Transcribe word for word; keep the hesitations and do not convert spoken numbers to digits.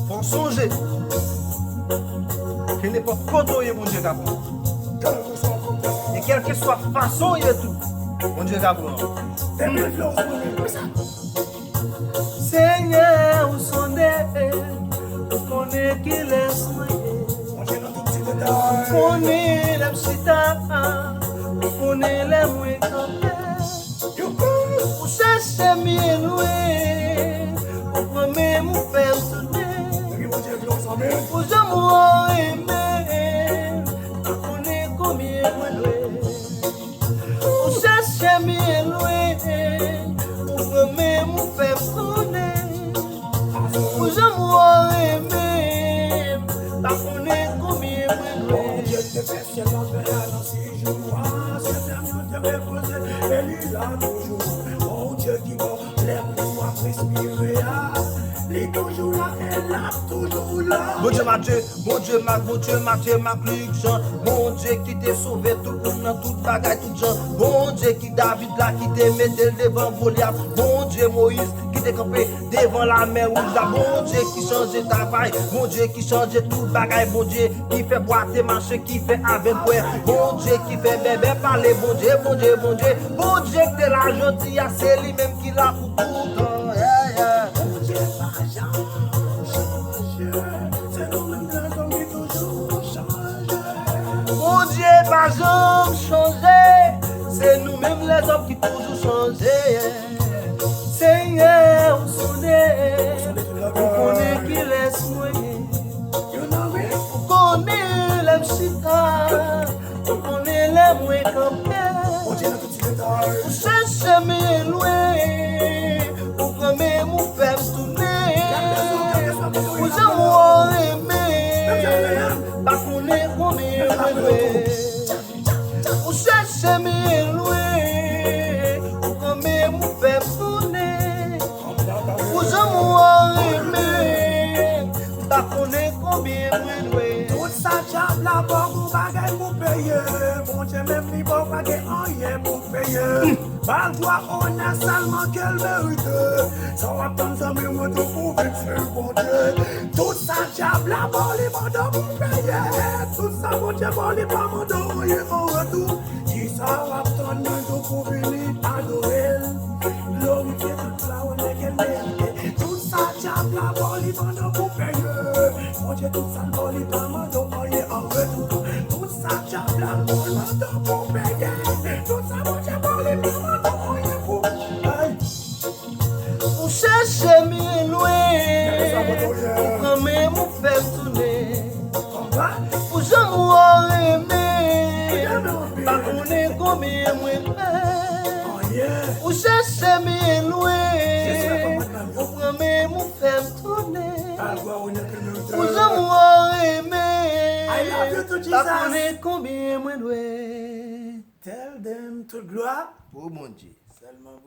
Fò w sonje ke nenpòt kote w ye, Bondye ka pran w. E kèlkeswa fason w ye tou, Bondye ka pran w. Senyè, ou sonde, ou konnen kilès mwen ye. Ou konnen lè m chita, ou konnen lè mwen kanpe. Ou chèche m byen lwen, ou pran men m, ou fè m tounen. Pou jan m renmen, pa konnen konbyen mwen dwe. Ou chèche m byen lwen, ou pran men m, ou fè m tounen. Pou jan m renmen, pa konnen konbyen mwen dwe. Bondye te fè syèl la, tè a nan sis jou a, se tèm yo te repoze, e li la toujou. Bondye ki bon, lè pou nou ap respire a, li toujou la, e l ap toujou la. Bondye Matye, Bondye Mak, Bondye Matye, Mak, Lik, Jan. Bondye ki te sove tout moun nan tout bagay, tout jan. Bondye ki David la, ki te mete l devan Golyat. Bondye Moyiz ki te kanpe devan lamè wouj la. Bondye ki chanje travay, Bondye ki chanje tout bagay, Bondye ki fè bwate mache, ki fè avèg wè, Bondye ki fè bèbè pale, Bondye, Bondye, Bondye, Bondye ki te la jodi a, se li menm ki la pou toutan. Yeah, yeah. Bondye pa janm chanje, se nou menm lèzòm ki toujou chanje. Bondye pa janm chanje, se nou menm lèzòm ki toujou chanje. Senyè, ou sonde, ou konnen kilès mwen ye. Ou konnen lè m chita, ou konnen lè mwen kanpe. Ou chèche m lwen, ou pran men m, ou fè m tounen. Pou jan m renmen, pa konnen konbyen mwen dwe. Ou chèche m lwen, ou pran men m, ou fè m tounen. Pou jan m renmen, m pa konnen konbyen mwen dwe. Tout sa dyab la ba w, gon bagay pou peye. Bondye menm li ba w, pa gen anyen pou peye. Ba l glwa, onè sèlman ke l merite. Sa w ap tann, zanmi mwen, tou pou vin swiv Bondye. Tout sa dyab la ba w, li mande w pou peye. Tout sa Bondye ba w, li pa mande w anyen an retou. Kisa w ap tann, mwen, tou pou vini adore l? Glorifye tout la, onè ke l merite. Tout sa dyab la ba w, li mande w pou peye. Bondye, tout sa l ba w, li pa mande w anyen an retou. Tout sa dyab la ba w, li mande w pou peye. Tout sa Bondye ba w, li pa mande w anyen pou. Ay. Ou chèche m lwen, ou pran men m, ou fè m tounen. Pou jan m renmen, pa konnen konbyen mwen fè. Ou chèche m lwen, ou pran men m, ou fè m tounen. Pou jan m renmen, pa konnen konbyen mwen dwe. Tell them tout glwa pou Bondye. Sèlman